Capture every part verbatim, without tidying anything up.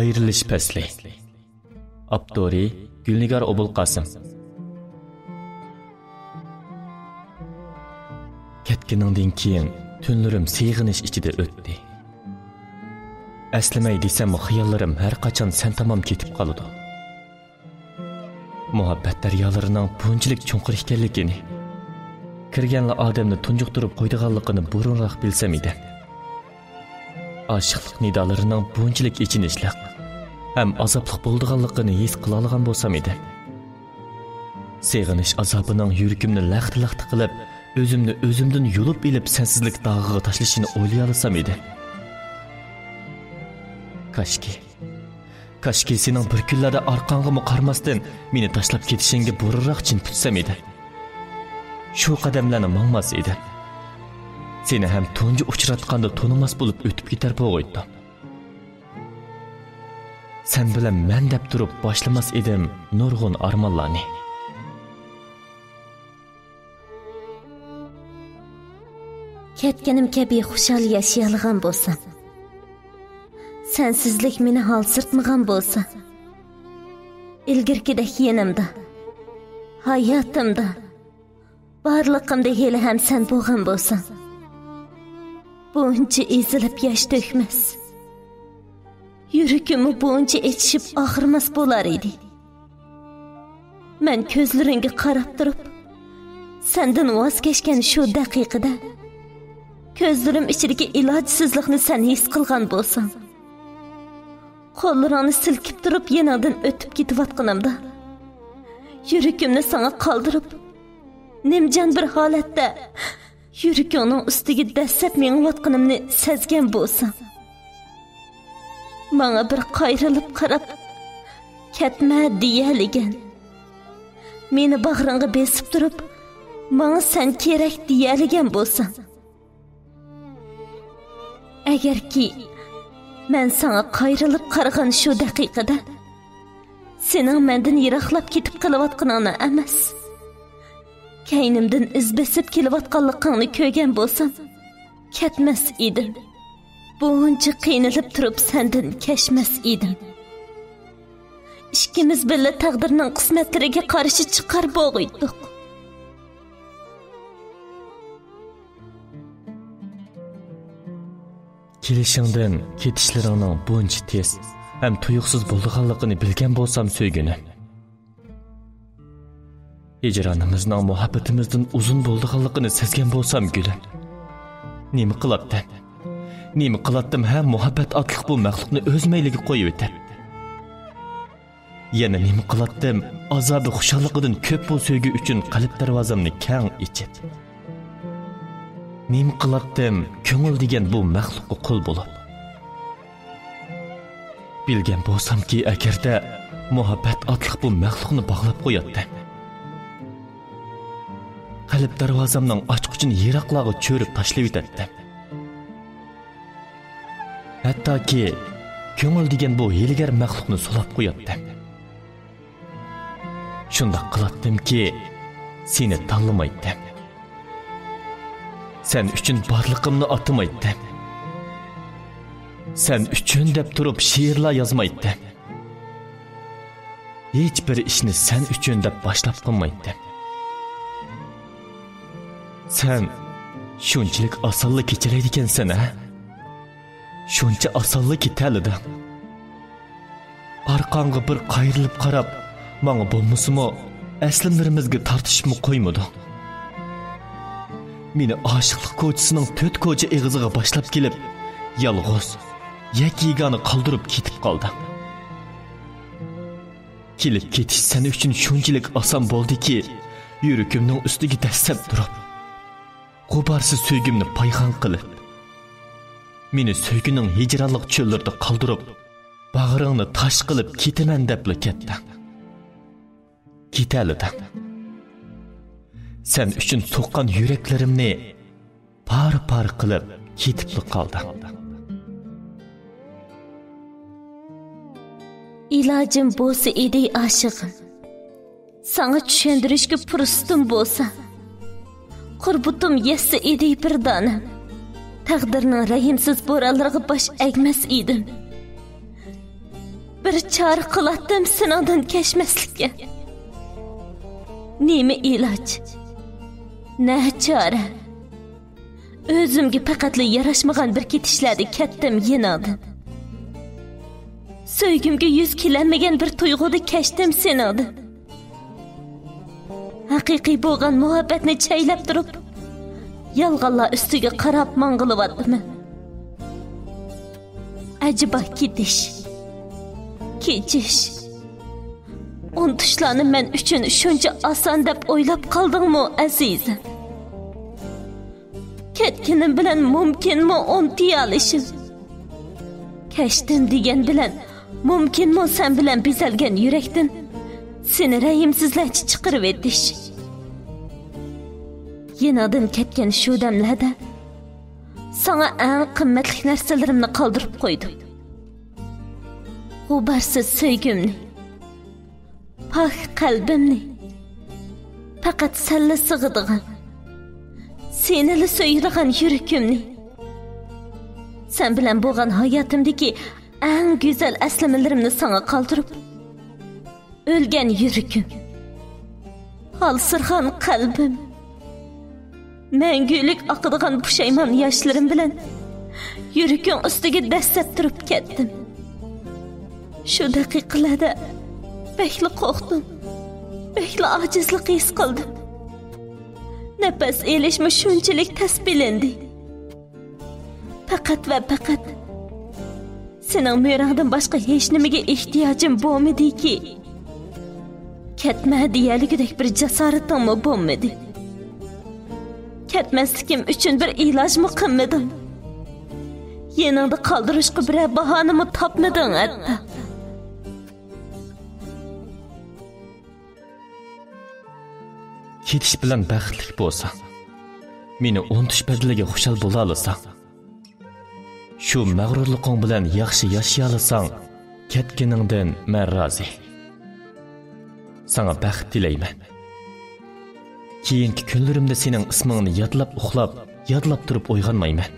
ئايرىلىش پەسلى. ئاپتورى: گۈلنىگار ئوبۇلقاسىم. كەتكىنىڭدىن كېيىن تۈنلىرىم سېغىنىش ئىچىدە ئۆتتى. ئەسلىمەي دېسەم، خىياللىرىم ھەر قاچان سەن تامام كېتىپ قالىدۇ. مۇھەببەت دەريالىرىنىڭ بۇنچىلىك چوڭقۇر ئىكەنلىكىنى، كىرگەنلا ئادەمنى تۇنجۇقتۇرۇپ قويىدىغانلىقىنى بۇرۇنراق بىلسەم ئىدىم. ئاشىقلىق نىدالىرىنىڭ بۇنچىلىك ئېچىنىشلىق ھەم ئازابلىق بولىدىغانلىقىنى ھېس قىلالىغان بولسام ئىدىم. سېغىنىش ئازابىنىڭ يۈرىكىمنى لەختە-لەختە قىلىپ، ئۆزۈمنى ئۆزۈمدىن يۇلۇپ ئېلىپ، سەنسىزلىك داغىغا تاشلىشىنى ئويلىيالىسام ئىدىم. كاشكى، كاشكى سېنىڭ بىر كۈنلەردە ئارقاڭغىمۇ قارىماستىن، مېنى تاشلاپ كېتىشىڭگە بۇرۇنراق چىن پۈتسەم ئىدى. شۇ قەدەملەرنى ماڭماس ئىدىم. سېنى ھەم تۇنجى ئۇچراتقاندا تونۇماس بولۇپ ئۆتۈپ كېتەر بوغۇيتتۇم. سەن بىلەن مەن دەپ تۇرۇپ باشلىماس ئىدىم نۇرغۇن ئارمانلارنى. كەتكىنىم كەبى خۇشال ياشىيالىغان بولسام، سەنسىزلىك مېنى ھالسىرىتمىغان بولسا، ئىلگىرىكىدەك يېنىمدا، ھاياتىمدا، بارلىقىمدا ھېلىھەم سەن بولغان بولساڭ، بۇنچە ئېزىلىپ ياش تۆكمەس، يۈرىكىممۇ بۇنچە ئېچىشىپ ئاغرىماس بولار ئىدى. مەن كۆزلىرىڭگە قاراپ تۇرۇپ، سەندىن ۋاز كەچكەن شۇ دەقىقىدە، كۆزلىرىم ئىچىدىكى ئىلاجسىزلىقنى سەن ھېس قىلغان بولساڭ، قوللىرىڭنى سىلكىپ تۇرۇپ يېنىڭدىن ئۆتۈپ كېتىۋاتقىنىمدا، يۈرىكىمنى ساڭا قالدۇرۇپ، نىمجان بىر ھالەتتە يۈرىكىڭنىڭ ئۈستىگە دەسسەپ مېڭىۋاتقىنىمنى سەزگەن بولساڭ، ماڭا بىر قايرىلىپ قاراپ، «كەتمە» دېيەلىگەن، مېنى باغرىڭغا بېسىپ تۇرۇپ، «ماڭا سەن كېرەك» دېيەلىگەن بولساڭ، ئەگەركى مەن ساڭا قايرىلىپ قارىغان شۇ دەقىقىدە سېنىڭ مەندىن يىراقلاپ كېتىپ قېلىۋاتقىنىڭنى ئەمەس، كەينىمدىن ئىز بېسىپ كېلىۋاتقانلىقىڭنى كۆرگەن بولسام، كەتمەس ئىدىم. بۇنچە قىينىلىپ تۇرۇپ سەندىن كەچمەس ئىدىم. ئىككىمىز بىللە تەقدىرنىڭ قىسمەتلىرىگە قارشى چىقار بوغۇيتتۇق. كېلىشىڭدىن كېتىشلىرىڭنىڭ بۇنچە تېز ھەم تۇيۇقسىز بولىدىغانلىقىنى بىلگەن بولسام سۆيگۈنۈم، ھىجرانىمىزنىڭ مۇھەببىتىمىزدىن ئۇزۇن بولىدىغانلىقىنى سەزگەن بولسام گۈلۈم، نېمە قىلاتتىم؟ نېمە قىلاتتىم ھە؟ مۇھەببەت ئاتلىق بۇ مەخلۇقنى ئۆز مەيلىگە قويۇۋېتىپ. يەنە نېمە قىلاتتىم؟ ئازابى خۇشاللىقىدىن كۆپ بۇ سۆيگۈ ئۈچۈن قەلب دەرۋازامنى كەڭ ئېچىپ. نېمە قىلاتتىم؟ كۆڭۈل دېگەن بۇ مەخلۇققا قۇل بولۇپ. بىلگەن بولسامكى، ئەگەردە مۇھەببەت ئاتلىق بۇ مەخلۇقنى باغلاپ قوياتتىم. قەلب دەرۋازامنىڭ ئاچقۇچىنى يىراقلارغا چۆرۈپ تاشلىۋېتەتتىم. ھەتتاكى كۆڭۈل دېگەن بۇ ھىيلىگەر مەخلۇقنى سولاپ قوياتتىم. شۇنداق قىلاتتىمكى، سېنى تاللىمايتتىم. سەن ئۈچۈن بارلىقىمنى ئاتىمايتتىم. سەن ئۈچۈن دەپ تۇرۇپ شېئىرلار يازمايتتىم. ھېچ بىر ئىشنى سەن ئۈچۈن دەپ باشلاپ قىلمايتتىم. سەن شۇنچىلىك ئاسانلا كېچىلەيدىكەنسەن ھە؟ شۇنچە ئاسانلا كېتەلىدىڭ. ئارقاڭغا بىر قايرىلىپ قاراپ، ماڭا بولمىسىمۇ، ئەسلىمىلىرىمىزگە تارتىشىپمۇ قويمىدىڭ. مېنى ئاشىقلىق كوچىسىنىڭ تۆت كوچا ئېغىزىغا باشلاپ كېلىپ، يالغۇز، يەككە-يېگانە قالدۇرۇپ كېتىپ قالدىڭ. كېلىپ كېتىش سەن ئۈچۈن شۇنچىلىك ئاسان بولدىكى، يۈرىكىمنىڭ ئۈستىگە دەسسەپ تۇرۇپ، غۇبارسىز سۆيگۈمنى پايخان قىلىپ، مېنى سۆيگۈنىڭ ھىجرانلىق چۆللىرىدە قالدۇرۇپ، باغرىڭنى تاش قىلىپ كېتىمەن دەپلا كەتتىڭ. كېتەلىدىڭ. سەن ئۈچۈن سوققان يۈرەكلىرىمنى پارە-پارە قىلىپ كېتىپلا قالدىڭ. ئىلاجىم بولسا ئىدى ئاشىقىم، ساڭا چۈشەندۈرۈشكە پۇرسىتىم بولسا، قۇربىتىم يەتسە ئىدى بىر دانەم، تەقدىرنىڭ رەھىمسىز بورانلىرىغا باش ئەگمەس ئىدىم. بىر چارە قىلاتتىم سېنىڭدىن كەچمەسلىككە. نېمە ئىلاج؟ نە چارە؟ ئۆزۈمگە پەقەتلا ياراشمىغان بىر كېتىشلەردە كەتتىم يېنىڭدىن. سۆيگۈمگە يۈز كېلەلمىگەن بىر تۇيغۇدا كەچتىم سېنىڭدىن. ھەقىقىي بولغان مۇھەببەتنى چەيلەپ تۇرۇپ، يالغانلار ئۈستىگە قاراپ ماڭغىلىۋاتىمەن. ئەجەبا كېتىش، كېچىش، ئۇنتۇشلارنى مەن ئۈچۈن شۇنچە ئاسان دەپ ئويلاپ قالدىڭمۇ، ئەزىزىم؟ كەتكىنىم بىلەن مۇمكىنمۇ ئۇنتۇيالىشىم؟ كەچتىم دېگەن بىلەن مۇمكىنمۇ سەن بىلەن بېزەلگەن يۈرەكتىن سېنى رەھىمسىزلەرچە چىقىرىۋېتىش؟ يېنىڭدىن كەتكەن شۇ دەملەردە ساڭا ئەڭ قىممەتلىك نەرسىلىرىمنى قالدۇرۇپ قويدۇم. غۇبارسىز سۆيگۈمنى، پاك قەلبىمنى، پەقەت سەنلا سىغىدىغان، سېنىلا سۆيىدىغان يۈرىكىمنى، سەن بىلەن بولغان ھاياتىمدىكى ئەڭ گۈزەل ئەسلىمىلىرىمنى ساڭا قالدۇرۇپ، ئۆلگەن يۈرىكىم، ھالسىرىغان قەلبىم، مەڭگۈلۈك ئاقىدىغان پۇشايمان ياشلىرىم بىلەن يۈرىكىڭ ئۈستىگە دەسسەپ تۇرۇپ كەتتىم. شۇ دەقىقىلەردە بەكلا قورقتۇم، بەكلا ئاجىزلىق ھېس قىلدىم. نەپەس ئېلىشمۇ شۇنچىلىك تەس بىلىندى. پەقەت ۋە پەقەت سېنىڭ مۈرەڭدىن باشقا ھېچنېمىگە ئېھتىياجىم بولمىدىكى. كەتمە دېيەلىگۈدەك بىر جاسارىتىڭمۇ بولمىدى. كەتمەسلىكىم ئۈچۈن بىر ئىلاجمۇ قىلمىدىڭ. يېنىڭدا قالدۇرۇشقا بىرەر باھانىمۇ تاپمىدىڭ ھەتتا. كېتىش بىلەن بەختلىك بولساڭ، مېنى ئۇنتۇش بەدىلىگە خۇشال بولالىساڭ، شۇ مەغرۇرلۇقۇڭ بىلەن ياخشى ياشىيالىساڭ، كەتكىنىڭدىن مەن رازى. ساڭا بەخت تىلەيمەن. كېيىنكى كۈنلىرىمدە سېنىڭ ئىسمىڭنى يادلاپ ئۇخلاپ، يادلاپ تۇرۇپ ئويغانمايمەن.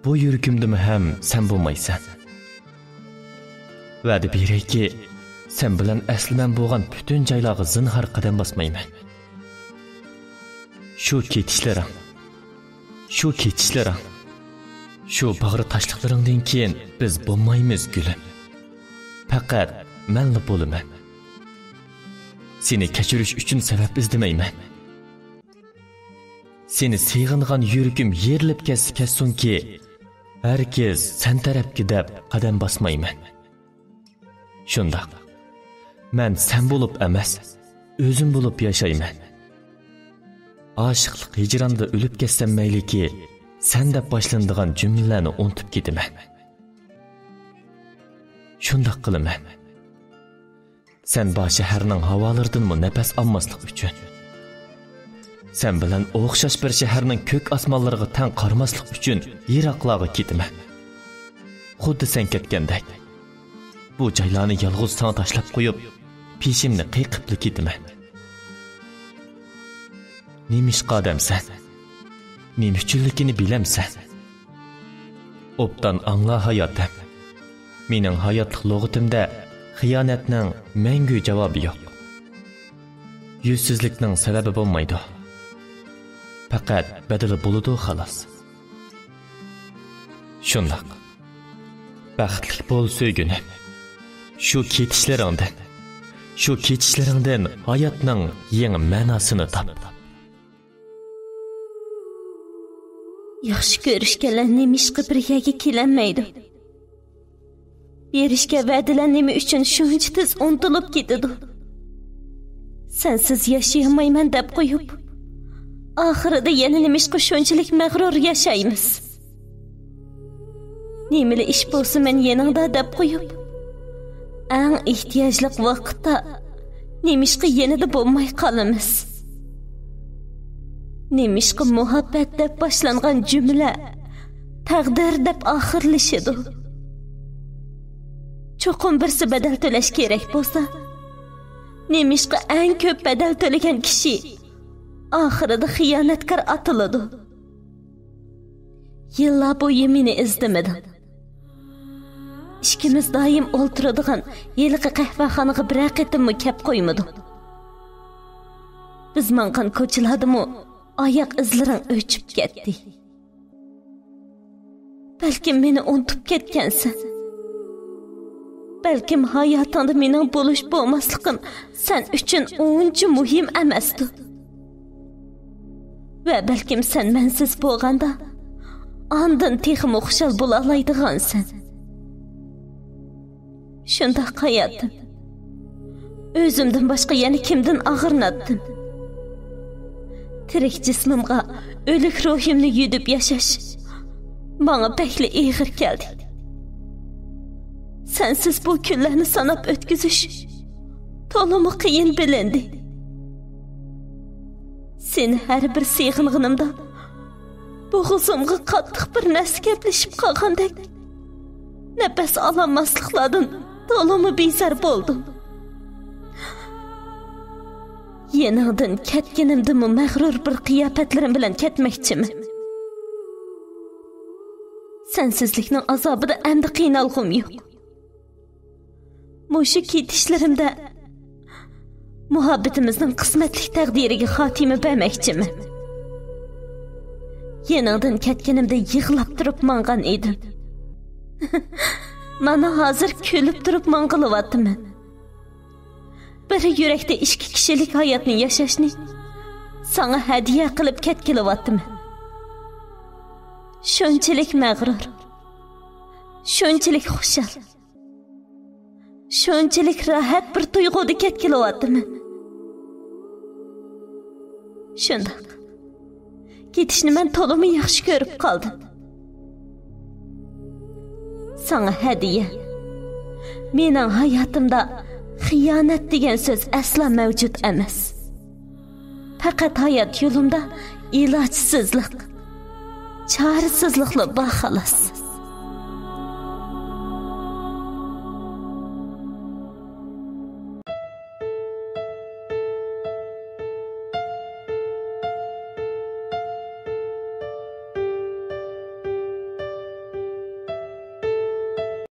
بۇ يۈرىكىمدىمۇ ھەم سەن بولمايسەن. ۋەدە بېرەيكى، سەن بىلەن ئەسلىمەم بولغان پۈتۈن جايلارغا زىنھار قەدەم باسمايمەن. شۇ كېتىشلىرىڭ، شۇ كېتىشلىرىڭ، شۇ باغرى تاشلىقلىرىڭدىن كېيىن بىز بولمايمىز، گۈلۈم. پەقەت مەنلا بولىمەن. سېنى كەچۈرۈش ئۈچۈن سەۋەب ئىزدىمەيمەن. سېنى سېغىنغان يۈرىكىم يېرىلىپ كەتسە كەتسۇنكى، ھەرگىز سەن تەرەپكە دەپ قەدەم باسمايمەن. شۇنداق، مەن سەن بولۇپ ئەمەس، ئۆزۈم بولۇپ ياشايمەن. ئاشىقلىق ھىجراندا ئۆلۈپ كەتسەم مەيلىكى، سەن دەپ باشلىنىدىغان جۈملىلەرنى ئۇنتۇپ كېتىمەن. شۇنداق قىلىمەن. سەن بار شەھەرنىڭ ھاۋالىرىدىنمۇ نەپەس ئالماسلىق ئۈچۈن. سەن بىلەن ئوخشاش بىر شەھەرنىڭ كۆك ئاسمانلىرىغا تەڭ قارىماسلىق ئۈچۈن يىراقلارغا كېتىمەن. خۇددى سەن كەتكەندەك. بۇ جايلارنى يالغۇز ساڭا تاشلاپ قويۇپ، پېشىمنى قېقىپلا كېتىمەن. نېمىشقا ئادەمسەن؟ نېمە ئۈچۈنلۈكىنى بىلەمسەن؟ ئوبدان ئاڭلا، ھاياتىم. مېنىڭ ھاياتلىق لۇغىتىمدە خىيانەتنىڭ مەڭگۈ جاۋابى يوق. يۈزسىزلىكنىڭ سەۋەبى بولمايدۇ. پەقەت بەدىلى بولىدۇ، خالاس. شۇنداق. بەختلىك بول، سۆيگۈنۈم. شۇ كېتىشلىرىڭدىن، شۇ كېتىشلىرىڭدىن ھاياتنىڭ يېڭى مەناسىنى تاپ. ياخشى كۆرۈشكەنلەر نېمىشقا بىر يەرگە كېلەلمەيدۇ؟ بېرىشكە ۋەدىلەر نېمە ئۈچۈن شۇنچە تېز ئۇنتۇلۇپ كېتىدۇ؟ سەنسىز ياشىيالمايمەن دەپ قويۇپ، ئاخىرىدا يەنە نېمىشقا شۇنچىلىك مەغرۇر ياشايمىز؟ نېمىلا ئىش بولسا مەن يېنىڭدا دەپ قويۇپ، ئەڭ ئېھتىياجلىق ۋاقىتتا نېمىشقا يېنىدا بولماي قالىمىز؟ نېمىشقا مۇھەببەت دەپ باشلانغان جۈملە تەقدىر دەپ ئاخىرلىشىدۇ؟ چوقۇم بىرسى بەدەل تۆلەش كېرەك بولسا، نېمىشقا ئەڭ كۆپ بەدەل تۆلىگەن كىشى ئاخىرىدا خىيانەتكار ئاتىلىدۇ؟ يىللار بويى مېنى ئىزدىمىدىڭ. ئىككىمىز دائىم ئولتۇرىدىغان ھېلىقى قەھۋەخانىغا بىرەر قېتىممۇ كەپ قويمىدىڭ. بىز ماڭغان كوچىلاردىمۇ ئاياق ئىزلىرىڭ ئۆچۈپ كەتتى. بەلكىم مېنى ئۇنتۇپ كەتكەنسەن. بەلكىم ھاياتىڭدا مېنىڭ بولۇش بولماسلىقىم سەن ئۈچۈن ئۇنچە مۇھىم ئەمەستۇ. ۋە بەلكىم سەن مەنسىز بولغاندا، ئاندىن تېخىمۇ خۇشال بولالايدىغانسەن. شۇنداق ھاياتىم. ئۆزۈمدىن باشقا يەنە كىمدىن ئاغرىناتتىم؟ تىرىك جىسمىمغا ئۆلۈك روھىمنى يۈدۈپ ياشاش ماڭا بەكلا ئېغىر كەلدى. سەنسىز بۇ كۈنلەرنى ساناپ ئۆتكۈزۈش تولىمۇ قىيىن بىلىندى. سېنى ھەر بىر سېغىنغىنىمدا بوغۇزۇمغا قاتتىق بىر نەرسە كەپلىشىپ قالغاندەك، نەپەس ئالالماسلىقلاردىن تولىمۇ بىزار بولدۇم. يېنىڭدىن كەتكىنىمدىمۇ مەغرۇر بىر قىياپەتلىرىم بىلەن كەتمەكچىمەن. سەنسىزلىكنىڭ ئازابىدا ئەمدى قىينالغۇم يوق. مۇشۇ كېتىشلىرىمدە مۇھەببىتىمىزنىڭ قىسمەتلىك تەقدىرىگە خاتىمە بەرمەكچىمەن. يېنىڭدىن كەتكىنىمدە يىغلاپ تۇرۇپ ماڭغان ئىدىم. مانا ھازىر كۈلۈپ تۇرۇپ ماڭغىلىۋاتىمەن. بىر يۈرەكتە ئىككى كىشىلىك ھاياتنى ياشاشنى ساڭا ھەدىيە قىلىپ كەتكىلىۋاتىمەن. شۇنچىلىك مەغرۇر، شۇنچىلىك خۇشال، شۇنچىلىك راھەت بىر تۇيغۇدا كەتكىلىۋاتىمەن. شۇنداق. كېتىشنى مەن تولىمۇ ياخشى كۆرۈپ قالدىم. ساڭا ھەدىيە. مېنىڭ ھاياتىمدا خىيانەت دېگەن سۆز ئەسلا مەۋجۇت ئەمەس. پەقەت ھايات يولۇمدا ئىلاجسىزلىق، چارىسىزلىقلا بار خالاس.